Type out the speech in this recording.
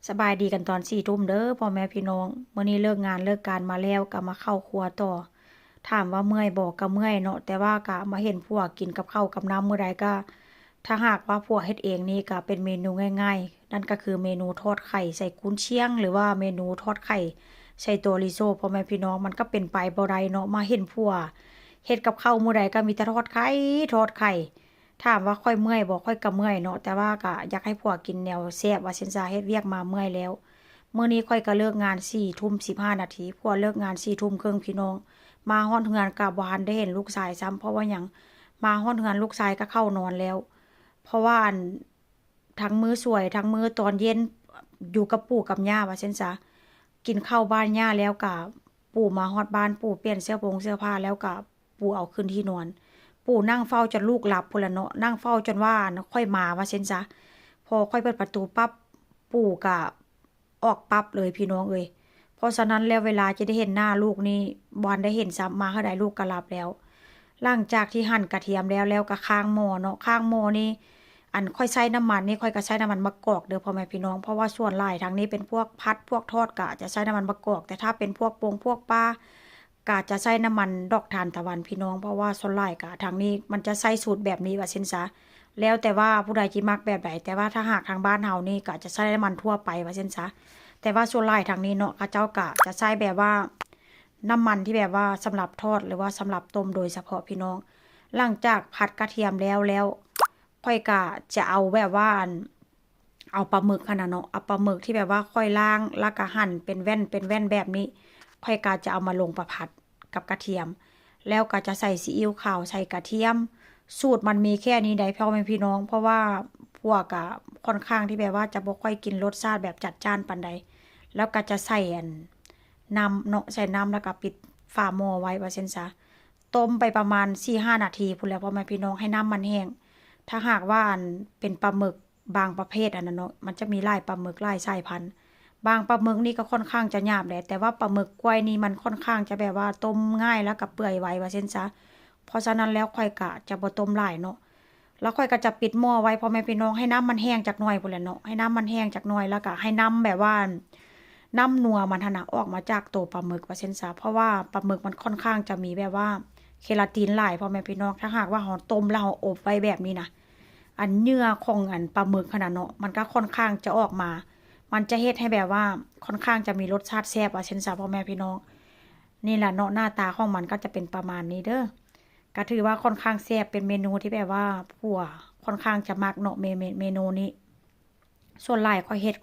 ສະບາຍດີກັນຕອນສີ່ທຸ່ມເດີ້ພໍ່ແມ່ພີ່ນ້ອງ. ມື້ນີ້ເລີກງານເລີກການມາແລ້ວ ກໍມາເຂົ້າຄົວຕໍ່. ຖາມວ່າເມື່ອຍບໍ່? ກໍເມື່ອຍເນາະ, ແຕ່ວ່າກໍມາເຫັນຜົວກິນກັບເຂົ້າກັບນ້ຳມື້ໃດ ກໍ ຖ້າຫາກວ່າຜົວເຮັດເອງນີ້ ກໍເປັນເມນູງ່າຍໆ, ນັ້ນກໍຄືເມນູທອດໄຂ່ໃສ່ກຸນຊຽງ ຫຼືວ່າເມນູທອດໄຂ່ໃສ່ໂຕລິໂຊ. ພໍ່ແມ່ພີ່ນ້ອງ, ມັນກໍເປັນໄປບໍ່ໄດ້ເນາະ, ມາເຫັນຜົວເຮັດກັບເຂົ້າມື້ໃດ ກໍມີແຕ່ທອດໄຂ່ ທອດໄຂ່. ຖາມວ່າຂ້ອຍເມື່ອຍບໍ່? ຂ້ອຍກໍເມື່ອຍເນາະ, ແຕ່ວ່າກໍຢາກໃຫ້ຜົວກິນແນວແຊບວ່າຊັ້ນຊະ, ເຮັດວຽກມາເມື່ອຍແລ້ວ. ມື້ນີ້ຂ້ອຍກໍເລີກງານສີ່ທຸ່ມສິບຫ້ານາທີ, ຜົວເລີກງານສີ່ທຸ່ມເຄິ່ງພີ່ນ້ອງ. ມາຮອດເຮືອນກໍບໍ່ທັນໄດ້ເຫັນລູກຊາຍຊ້ຳ, ເພາະວ່າຫຍັງ? ມາຮອດເຮືອນລູກຊາຍກໍເຂົ້ານອນແລ້ວ, ເພາະວ່າ ອັນ ທັງມື້ສວຍ ທັງມື້ຕອນເຢັນຢູ່ກັບປູ່ກັບຍ່າວ່າຊັ້ນຊະ. ກິນເຂົ້າບ້ານຍ່າແລ້ວກະ ປູ່ມາຮອດບ້ານ ປູ່ປ່ຽນເສື້ອໂພງເສື້ອຜ້າແລ້ວກະ ປູ່ເອົາຂຶ້ນທີ່ນອນ. ປູ່ນັ່ງເຝົ້າຈົນລູກຫຼັບພຸ້ນລະເນາະ, ນັ່ງເຝົ້າຈົນວ່າ ອັນ ຂ້ອຍມາວ່າຊັ້ນຊະ. ພໍຂ້ອຍເປີດປະຕູປັບ ປູ່ກະ ອອກປັບເລີຍພີ່ນ້ອງເອີຍ. ເພາະສະນັ້ນແລ້ວ ເວລາຈະໄດ້ເຫັນໜ້າລູກນີ້ ບໍ່ທັນໄດ້ເຫັນຊ້ຳ, ມາເທົ່າໃດລູກກໍຫຼັບແລ້ວ. ຫຼັງຈາກທີ່ຫັ່ນກະທຽມແລ້ວ ແລ້ວກໍຄ້າງໝໍ້ເນາະ, ຄ້າງໝໍ້ນີ້ ອັນ ຂ້ອຍໃຊ້ນ້ຳມັນນີ້ ຂ້ອຍກໍໃຊ້ນ້ຳມັນມະກອກເດີ້ພໍ່ແມ່ພີ່ນ້ອງ, ເພາະວ່າສ່ວນຫຼາຍທາງນີ້ເປັນພວກຜັດ ພວກທອດ ກໍຈະໃຊ້ນ້ຳມັນມະກອກ, ແຕ່ຖ້າເປັນພວກປົງພວກປາ ກະຈະໃຊ້ນ້ຳມັນດອກທານຕະວັນພີ່ນ້ອງ, ເພາະວ່າສ່ວນຫຼາຍກະທາງນີ້ມັນຈະໃຊ້ສູດແບບນີ້ວ່າຊັ້ນຊະ. ແລ້ວແຕ່ວ່າຜູ້ໃດຊິມັກແບບໃດ, ແຕ່ວ່າຖ້າຫາກທາງບ້ານເຮົານີ້ກະຈະໃຊ້ນ້ຳມັນທົ່ວໄປວ່າຊັ້ນຊະ. ແຕ່ວ່າສ່ວນຫຼາຍທາງນີ້ເນາະ, ເຂົາເຈົ້າກະຈະໃຊ້ແບບວ່ານ້ຳມັນທີ່ແບບວ່າສຳລັບທອດ ຫຼືວ່າສຳລັບຕົ້ມໂດຍສະເພາະພີ່ນ້ອງ. ຫຼັງຈາກຜັດກະທຽມແລ້ວ ແລ້ວຂ້ອຍກະຈະເອົາແບບວ່າ ອັນ ເອົາປາໝຶກຫັ້ນນະເນາະ, ເອົາປາໝຶກທີ່ແບບວ່າຂ້ອຍລ້າງ ແລ້ວກະຫັ່ນເປັນແວ່ນ ເປັນແວ່ນແບບນີ້, ຂ້ອຍກະຈະເອົາມາລົງໄປຜັດກັບກະທຽມ, ແລ້ວກະຈະໃສ່ຊີອິ້ວຂາວ ໃສ່ກະທຽມ. ສູດມັນມີແຄ່ນີ້ໃດ໋ພໍ່ແມ່ພີ່ນ້ອງ, ເພາະວ່າຜົວກະຄ່ອນຂ້າງທີ່ແບບວ່າຈະບໍ່ຄ່ອຍກິນລົດຊາດແບບຈັດຈ້ານປານໃດ, ແລ້ວກະຈະໃສ່ ອັນ ນ້ຳເນາະ, ໃສ່ນ້ຳແລ້ວກະປິດຝາໝໍ້ໄວ້ວ່າຊັ້ນຊະ. ຕົ້ມໄປປະມານສີ່ຫ້ານາທີພຸ້ນແຫຼະພໍ່ແມ່ພີ່ນ້ອງ, ໃຫ້ນ້ຳມັນແຫ້ງ. ຖ້າຫາກວ່າ ອັນ ເປັນປາໝຶກ ບາງປະເພດຫັ້ນນະເນາະ, ມັນຈະມີຫຼາຍປາໝຶກ ຫຼາຍສາຍພັນ. ບາງປາໝຶກນີ້ກໍຄ່ອນຂ້າງຈະຫຍາບແຫຼະ, ແຕ່ວ່າປາໝຶກກ້ວຍນີ້ມັນຄ່ອນຂ້າງຈະແບບວ່າຕົ້ມງ່າຍ ແລ້ວກໍເປື່ອຍໄວວ່າຊັ້ນຊະ. ເພາະສະນັ້ນແລ້ວຂ້ອຍກະຈະບໍ່ຕົ້ມຫຼາຍເນາະ, ແລ້ວຂ້ອຍກໍຈະປິດໝໍ້ໄວ້ ພໍ່ແມ່ພີ່ນ້ອງ, ໃຫ້ນ້ຳມັນແຫ້ງຈັກໜ່ອຍພຸ້ນແຫຼະເນາະ, ໃຫ້ນ້ຳມັນແຫ້ງຈັກໜ່ອຍ ແລ້ວກໍໃຫ້ນ້ຳແບບວ່າ ນ້ຳນົວມັນຫັ້ນນະອອກມາຈາກໂຕປາໝຶກວ່າຊັ້ນຊະ, ເພາະວ່າປາໝຶກມັນຄ່ອນຂ້າງຈະມີແບບວ່າເຄລາຕິນຫຼາຍ ພໍ່ແມ່ພີ່ນ້ອງ. ຖ້າຫາກວ່າເຮົາຕົ້ມແລ້ວເຮົາອົບໄວ້ແບບນີ້ນະ, ອັນເຫຍື່ອຂອງ ອັນ ປາໝຶກຫັ້ນນະເນາະ ມັນກໍຄ່ອນຂ້າງຈະອອກມາ, ມັນຈະເຮັດໃຫ້ແບບວ່າຄ່ອນຂ້າງຈະມີລົດຊາດແຊບວ່າຊັ້ນຊະ ພໍ່ແມ່ພີ່ນ້ອງ. ນີ້ລະເນາະ, ໜ້າຕາຂອງມັນກໍຈະເປັນປະມານນີ້ເດີ້. ກໍຖືວ່າຄ່ອນຂ້າງແຊບ, ເປັນເມນູທີ່ແບບວ່າຜົວຄ່ອນຂ້າງຈະມັກເນາະ ເມ ເມ ເມນູນີ້. ສ່ວນຫຼາຍຂ້ອຍເຮັດ